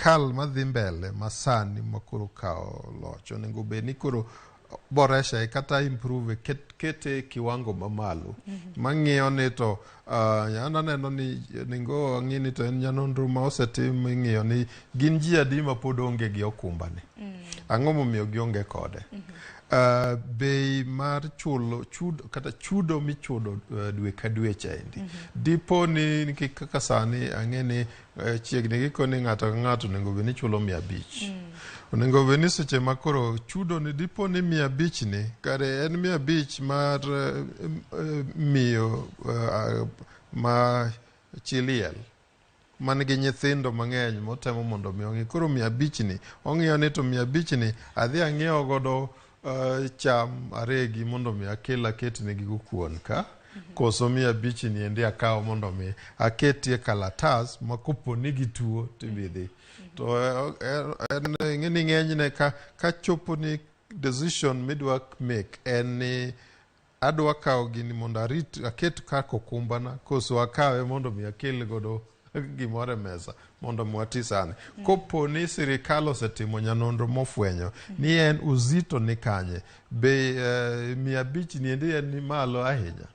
sirikal madhi mbele masani makoro kawo loch onego bed ni koro boresha kata improve kete kiwango mamalo mang'iyo ni to an aneno ni onego ang'i ni to en nyanonro ma osetim ing'iyo ni gin ji adi ma pod onge gi okumba ni. Ang'o momiyo gionge kode? Bei mar chulo chudo kata chudo michudo dwe ka dwe chaendi. Dipo ni nikech kaka sani ang'e ni chiegni giko ni ng'ato ka ng'ato onego bed ni chulo 500. Onego bed ni seche ma koro chudo ni dipo ni 500 ni kare en 500 mar miyo ma chi liel man gi nyithindo mang'eny motemo mondo mi ong'i. Koro 500 ni ong'iyo ni to 500 ni adhi ang'iew godo cham aregi mondo mi akel aketnegi go kuon ka. Koso 500 ni endi akaw mondo mi aketie kalatas ma kopo ni gituo tibidhi. To en ing'e ni ng'enyne ka chopo ni decision midwa make en ni adwa kawo gini mondo arit aket kaka okumbana koso akawe mondo mi akel godo gimoro e mesa mondo mi wati sani. Kopo ni sirikal osetimo nyanonro mofwenyo ni en uzito ni kanye, be 500 ni endi en ni malo ahinya.